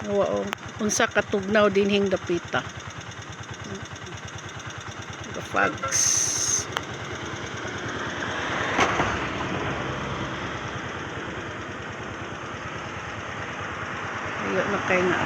Wa unsa katugnaw dinhing dapita. The fogs. Ayo na kay nga.